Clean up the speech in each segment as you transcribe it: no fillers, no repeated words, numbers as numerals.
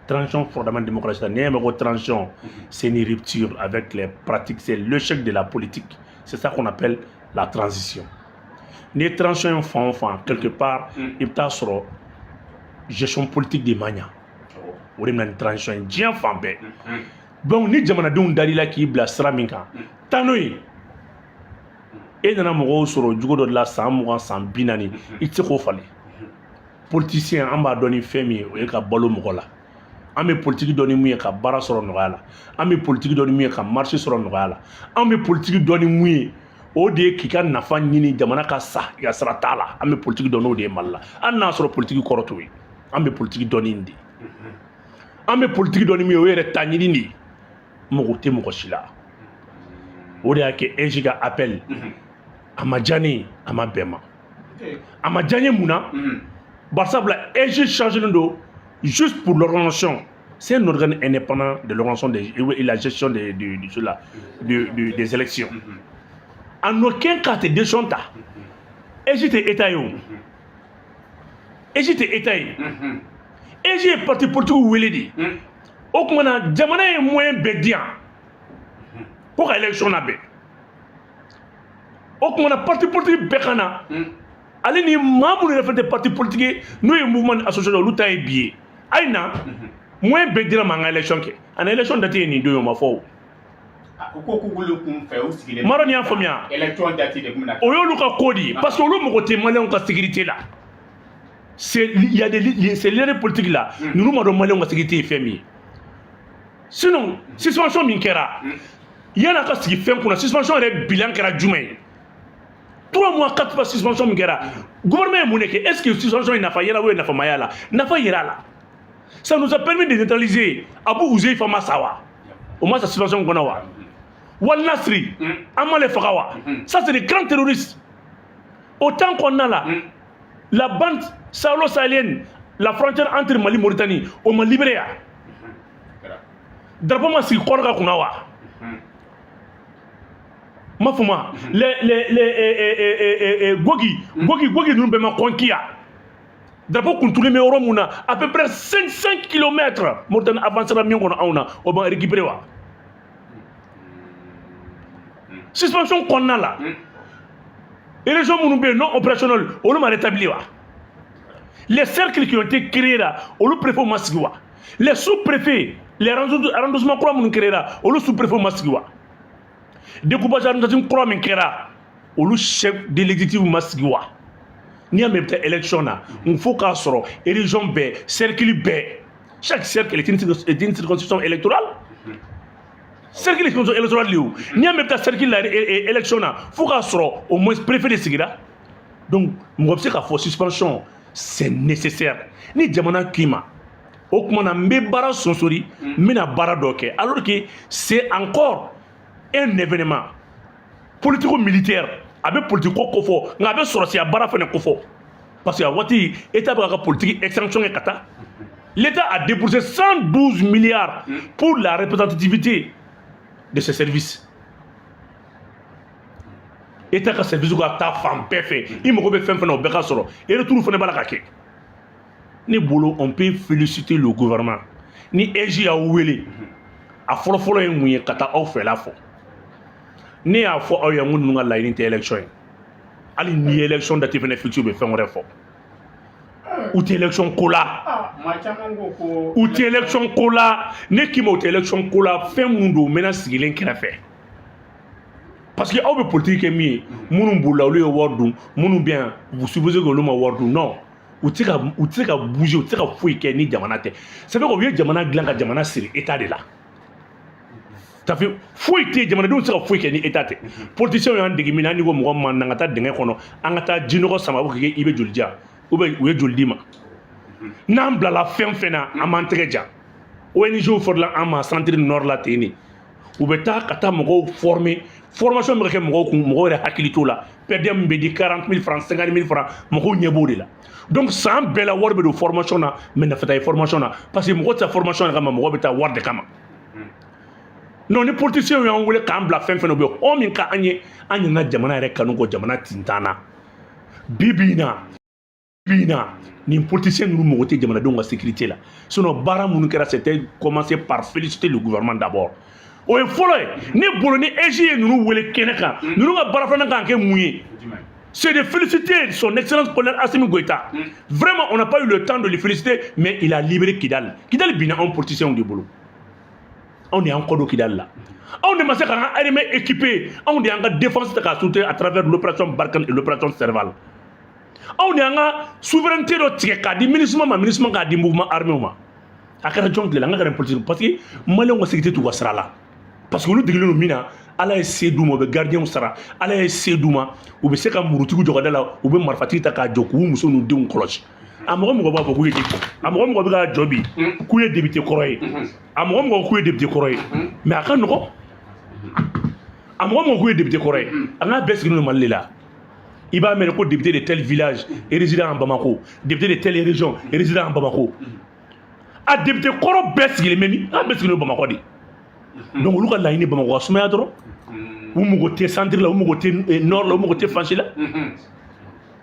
Transition fondamentalement démocratie la. N'i y'a mɛn ko transition, c'est une rupture avec les pratiques, c'est l'échec de la politique. C'est ça qu'on appelle la transition. N'i ye transition ye fan o fan, quelque part i bɛ taa sɔrɔ gestion politique de ma ɲa. O de bɛ na ni transition ye diɲɛ fan bɛɛ. Donc ni jamanadenw dar'i la k'i bila sira min kan, taa n'o ye. E nana mɔgɔw sɔrɔ jugu dɔ de la san 20, san 40, i tɛ se k'o falen. Politicien, an b'a dɔn ni fɛn min ye, o ye ka balo mɔgɔ la. An bɛ politique dɔn ni mun ye? Ka baara sɔrɔ nɔgɔya la. An bɛ politique dɔn ni mun ye? Ka marché sɔrɔ nɔgɔya la. An bɛ politique dɔn ni mun ye? O de ye k'i ka nafa ɲini, jamana ka sa, i ka sira t'a la. An bɛ politique dɔn n'o de ye Mali la, hali n'a sɔrɔ politique kɔrɔ t'o ye. An bɛ politique dɔn ni nin de ye. An bɛ politique dɔn ni mun ye? O yɛrɛ ta ɲini de ye. Mɔgɔ tɛ mɔgɔ si la. O de y'a kɛ AIGE ka appel a ma diya ne ye, a ma bɛn ma. A ma diya n ye mun na? Barisabula AIGE chargé don juste pour l'organisation. C'est un organe indépendant de l'organisation et la gestion de cela, des élections. En aucun cas tɛ décision ta. AIGE tɛ État ye o. AIGE tɛ État ye. AIGE ye parti politique wele de. O tuma na, jamana ye moyen bɛɛ di yan ko ka élection labɛn. O tuma na, parti politique bɛɛ ka na, ale ni maa minnu yɛrɛ fɛn tɛ parti politique ye, n'o ye mouvement ni association, olu ta ye bi ye. A ye na, moyen bɛɛ dira ma, an ka élection kɛ. Ani élection date ye nin don ye, o ma fɔ o. U ko k'u bolo kun fɛ u sigilen. M'a dɔn n'i y'a faamuya. Élection date de kun bɛna. O y'olu ka ko de ye, parce que olu mago tɛ maliyɛnw ka sécurité la. C'est il y a des ces leaders politiques là, ninnu ma dɔn maliyɛnw ka sécurité ye fɛn min ye. Sinon suspension min kɛra, yan'a ka sigi fɛn kunna, suspension yɛrɛ bilan kɛra jumɛn ye? 3 mois, 4 mois, suspension min kɛra, gouvernement ye mun de kɛ? Est ce que suspension ye nafa yɛrɛ ou ye nafamaya la? Nafa yɛrɛ a la, ça nous a permis de neutraliser Abu Huzeifa. Ma sa wa? O ma sa suspension kɔnɔ wa? Wal Nasri, an ma le faga wa? Ça, c'est des grands terroristes. Au temps kɔnɔna la, la bande sahélo-sahélienne, la frontière entre Mali, Mauritanie, o ma libéré ya? Drapeau ma sigi kɔrɔ ka kunna wa? Ma fɔ ma les Gogi Gogi Gogi ninnu bɛɛ ma conquis ya? Drapeau kun turulen bɛ yɔrɔ mun na, à peu près 500 kilomètres, Mauritanie avancera min kɔnɔ anw na, o ma récupéré wa? Suspension kɔnɔna la, région minnu bɛ yen non opérationnel, olu ma rétabli wa? Les cercles qui ont été créés là, olu préfet ma sigi wa? Les sous-préfets, les arrondissements kura minnu créé la, olu sous-préfet ma sigi wa? Découpage administratif kura min kɛra, olu chef de l'exécutif ma sigi wa? N'i y'a mɛn i bɛ taa élection na, n fo k'a sɔrɔ région bɛɛ, cercle bɛɛ, chaque cercle est une circonscription électorale. Cercle circonscription électorale de o. N'i y'a mɛn i bɛ taa cercle la élection na, fo k'a sɔrɔ au moins préfet de sigira. Donc mɔgɔ bɛ se k'a fɔ suspension, c'est nécessaire. Ni jamana k'i ma, o tuma na, n bɛ baara sonsori, n bɛna baara dɔ kɛ, alors que c'est encore un événement politico-militaire. A bɛ politique ko kofɔ, nka a bɛ sɔrɔsiya baara fana kofɔ, parce que a waati État bɛ ka politique extension kɛ ka taa. L'État a déboursé 112 milliards pour la représentativité de ses services. État ka service ka taa fan bɛɛ fɛ, i mago bɛ fɛn fɛn na, o bɛɛ ka sɔrɔ. Et retour fana b'a la ka kɛ. Ne bolo, on peut féliciter le gouvernement. Ni AIGE y'aw wele, a fɔlɔfɔlɔ ye mun ye? Ka taa aw fɛla fɔ. Ne y'a fɔ aw ye n ko ninnu ka laɲini tɛ élection ye. Hali ni ye élection date fɛnɛ fixe, u bɛ fɛn wɛrɛ fɔ. U tɛ élection ko la. Maa caman ko ko. U tɛ élection ko la. Ne k'i ma, u tɛ élection ko la. Fɛn minnu don, u mɛna sigilen kɛrɛfɛ, parce que aw bɛ politique kɛ min ye, minnu bolila, olu ye wari dun. Minnu bɛ yan, vous supposez que olu ma wari dun. Non, u tɛ se ka bouger, u tɛ se ka foyi kɛ ni jamana tɛ. Ça fait que u ye jamana dilan ka jamana siri État de la. Ça fait foyi tɛ yen, jamanadenw tɛ se ka foyi kɛ ni État tɛ. Politiciens y'an dege min na, hali ni ko mɔgɔ ma na, an ka taa dingɛ kɔnɔ, an ka taa jinɔgɔ sama, u b'a fɔ k'i bɛ joli di yan, ou bien u ye joli d'i ma. N'an bilala fɛn fɛn na, an b'an tɛgɛ ja. ONG fɔrila an ma centre nord la ten de. U bɛ taa ka taa mɔgɔw former. Formation bɛ ka kɛ mɔgɔw kun, mɔgɔw yɛrɛ hakili t'o la. Per diem min bɛ di, 40 000 francs, 50 000 francs, mɔgɔw ɲɛ b'o de la. Donc san bɛɛ la, wari bɛ don formation na, mais nafa tɛ ye formation na, parce que mɔgɔ tɛ taa formation de kama, mɔgɔ bɛ taa wari de kama. Non, ni politiciens y'an wele k'an bila fɛn fɛn na, u bɛ hɔn min ka an ye, an ɲinɛna jamana yɛrɛ kanu kɔ. Jamana tintan na bi bi in na, Bi na, nin politicien ninnu mago tɛ jamanadenw ka sécurité la. Sinon baara minnu kɛra, c'était commencer par féliciter le gouvernement d'abord. O ye fɔlɔ ye ne bolo. Ni AIGE ye ninnu wele kɛnɛ kan, ninnu ka baara filanan kan kɛ mun ye? C'est de féliciter son excellence colonel Assimi Goïta. Vraiment, on n'a pas eu le temps de le féliciter, mais il a libéré Kidal. Kidal binna anw politiciens de bolo. Anw de y'an kɔ don Kidal la. Anw de ma se k'an ka armée équipée. Anw de y'an ka défense ta k'a soutenir à travers l'opération Barkhane et l'opération Serval. Anw de y'an ka souveraineté dɔ tigɛ k'a di MINUSMA ma, MINUSMA k'a di mouvement armé ma. A kɛra jɔn tile la? An ka kɛra politique, parce que maliyɛnw ka sécurité t'u ka sira la. Parce que olu degelen don min na, Ala ye se d'u ma, u bɛ gardien sara. Ala ye se d'u ma, u bɛ se ka murutigiw jɔ ka da la, u bɛ marifatigi ta k'a jɔ k'u muso n'u denw kɔlɔsi. A mɔgɔ mɔgɔ b'a fɔ k'u ye, a mɔgɔ mɔgɔ bɛ k'a jɔ bi k'u ye député kɔrɔ ye, a mɔgɔ mɔgɔ k'u ye député kɔrɔ ye, mais a ka nɔgɔn. A mɔgɔ mɔgɔ k'u ye député kɔrɔ ye, an k'a bɛɛ sigilen don Mali de la. I b'a mɛn ko député de tel village est résident en Bamako, député de telle région est résident en Bamako. A député kɔrɔ bɛɛ sigilen bɛ min? An bɛɛ sigilen don Bamakɔ de. Donc olu ka laɲini, Bamakɔ ka sumaya dɔrɔn. U mago tɛ centre la, u mago tɛ nord la, u mago tɛ fan si la.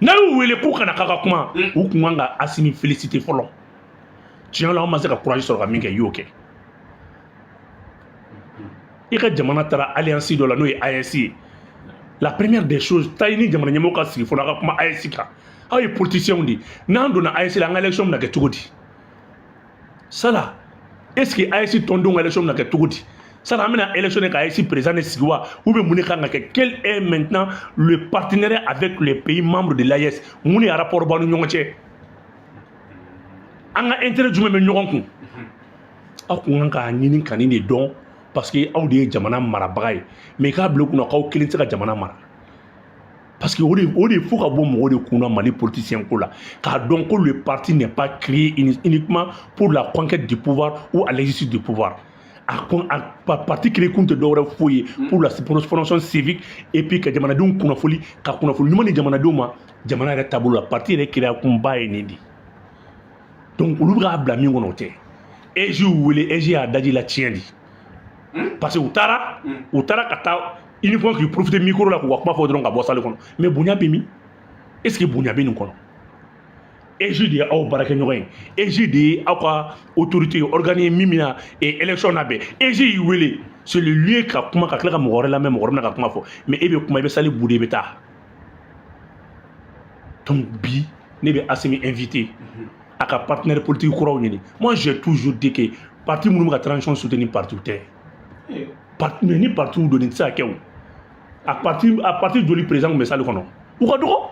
N'a y'u wele k'u kana k'a ka kuma, u kun kan ka Asimi féliciter fɔlɔ. Tiɲɛ la, anw ma se ka courage sɔrɔ ka min kɛ, i y'o kɛ. I ka jamana taara alliance dɔ la, n'o ye AES ye. La première des choses, taa i ni jamana ɲɛmɔgɔ ka sigi fɔlɔ, a ka kuma AES kan. Aw ye politiciens de ye. N'an donna AES la, an ka élection bɛna kɛ cogo di? Sala, est ce que AES tɔndenw ka élection bɛna kɛ cogo di? Sala, an bɛna élection ka AES président de sigi wa, ou bien mun de kan ka kɛ? Quel est maintenant le partenariat avec les pays membres de l'AES? Mun de rapport b'aw ni ɲɔgɔn cɛ? An ka intérêt jumɛn bɛ ɲɔgɔn kun? Aw kun kan k'a ɲini ka nin de dɔn, parce que aw de ye jamana marabaga ye. Mais i k'a bila u kunna k'aw kelen tɛ se ka jamana mara, parce que o de fo ka bɔ mɔgɔw de kunna Mali politicien ko la, k'a dɔn ko le parti n'est pas créé uniquement pour la conquête du pouvoir ou à l'exercice du pouvoir. A parti créé kun tɛ dɔwɛrɛ foyi ye, pour la formation civique et puis ka jamanadenw kunnafoni, ka kunnafoni ɲuman di jamanadenw ma jamana yɛrɛ taabolo la. Parti yɛrɛ créé kunba ye nin de. Donc olu bɛ k'a bila min kɔnɔ, o tɛ. AIGE y'u wele, AIGE y'a daji la tiɲɛ di, parce que u taara ka taa uniquement k'i profiter micro la k'u ka kuma fɔ dɔrɔn ka bɔ salle kɔnɔ. Mais bonya bɛ min? Est ce que bonya bɛ nin kɔnɔ? AIGE de ye aw baarakɛɲɔgɔn ye, AIGE de ye aw ka autorité ye, organe ye min bɛna élection labɛn. AIGE y'i wele, c'est le lieu ka kuma, ka tila ka mɔgɔ wɛrɛ lamɛn, mɔgɔ wɛrɛ bɛna ka kuma fɔ. Mais e bɛ kuma, i bɛ salle bouder, i bɛ taa. Donc bi, ne bɛ Assimi invité a ka partenaire politique kuraw ɲini. Moi, j'ai toujours dit que parti minnu bɛ ka transition soutenir, parti tɛ. Mais ni parti don, nin tɛ se ka kɛ o. A parti joli président tun bɛ salle kɔnɔ? U ka dɔgɔ.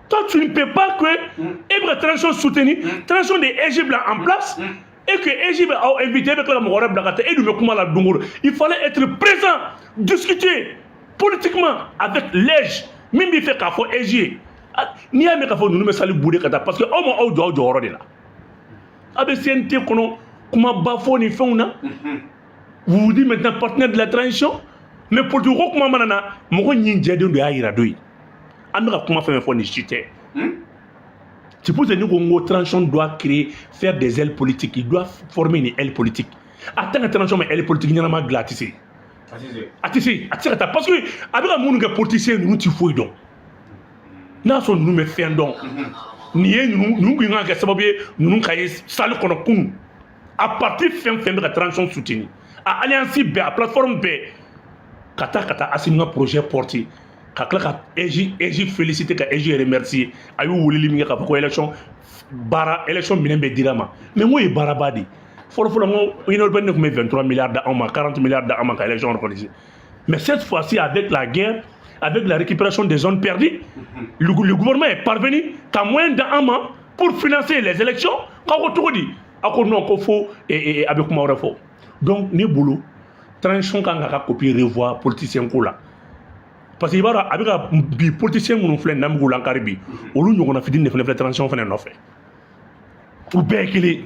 Toi, tu ne peux pas que e bɛ ka transition soutenir, transition de AIGE bila en place, et que AIGE bɛ aw invité, e bɛ tila ka mɔgɔ wɛrɛ bila ka taa. E dun bɛ kuma la don o don. Il fallait être présent, discuter politiquement avec l'AIGE. Min b'i fɛ k'a fɔ AIGE ye, n'i y'a mɛn k'a fɔ ninnu bɛ salle bouder ka taa, parce que aw ma aw jɔ aw jɔyɔrɔ de la. A bɛ CNT kɔnɔ, kumaba fɔ ni fɛnw na. Vous vous dites maintenant partenaire de la transition, mais politique ko kuma mana na, mɔgɔ ɲin jɛden dɔ y'a yira dɔ ye. An bɛ ka kuma fɛn fɛn fɔ, nin si tɛ. C'est pour ça que ko n ko transition doit créer, faire des ailes politiques. Il doit former une aile politique. A tant que transition ma aile politique ɲɛnama dilan, a tɛ se, a tɛ se, a tɛ se ka taa, parce que a bɛ ka minnu kɛ politicien ninnu ti foyi dɔn. N'a sɔrɔ ninnu bɛ fɛn dɔn, nin ye ninnu kun kan ka kɛ sababu ye ninnu ka ye salle kɔnɔ kunun. A parti fɛn fɛn bɛ ka transition soutenir, a alliance bɛɛ, a plateforme bɛɛ, ka taa Assimi ka projet porter, ka tila ka AIGE féliciter, ka AIGE remercier. A y'u weleli min kɛ k'a fɔ ko élection baara, élection minɛn bɛɛ dira ma, mais n ko ye baaraba de ye. Fɔlɔ fɔlɔ, n ko Union européenne tun bɛ 23 milliards d'anw ma, 40 milliards d'anw ma ka élection organiser. Mais cette fois-ci, avec la guerre, avec la récupération des zones perdues, le gouvernement est parvenu ka moyen d'an ma pour financer les élections. K'aw ko cogo di? A ko non, ko fo a bɛ kuma wɛrɛ fɔ. Donc ne bolo, transition kan ka copie revoir politicien ko la, parce que i b'a dɔn, a bɛ ka bi politicien minnu filɛ nin n'an bɛ k'u lankari bi, olu ɲɔgɔnna fitinin de fana filɛ transition fana nɔfɛ. U bɛɛ ye kelen,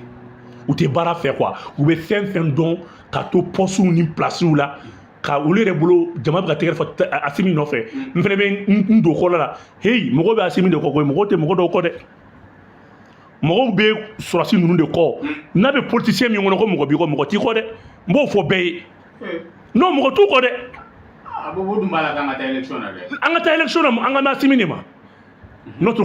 u tɛ baara fɛ quoi. U bɛ fɛn fɛn dɔn ka to poste ni place la, ka olu yɛrɛ bolo jama bɛ ka tɛgɛrɛ fɔ Asimi nɔfɛ. N fana bɛ n don kɔlɔ la. Hey, mɔgɔw bɛ Asimi de kɔ koyi, mɔgɔw tɛ mɔgɔ dɔw kɔ dɛ. Mɔgɔw bɛ sɔrɔsi ninnu de kɔ. N'a bɛ politicien min kɔnɔ ko mɔgɔ b'i kɔ, mɔgɔ t'i kɔ dɛ. N b'o fɔ bɛɛ ye. Non, mɔgɔ t'u kɔ dɛ. A bɔ dun b'a la k'an ka taa élection na dɛ. An ka taa élection na, an ka Asimi de ma notre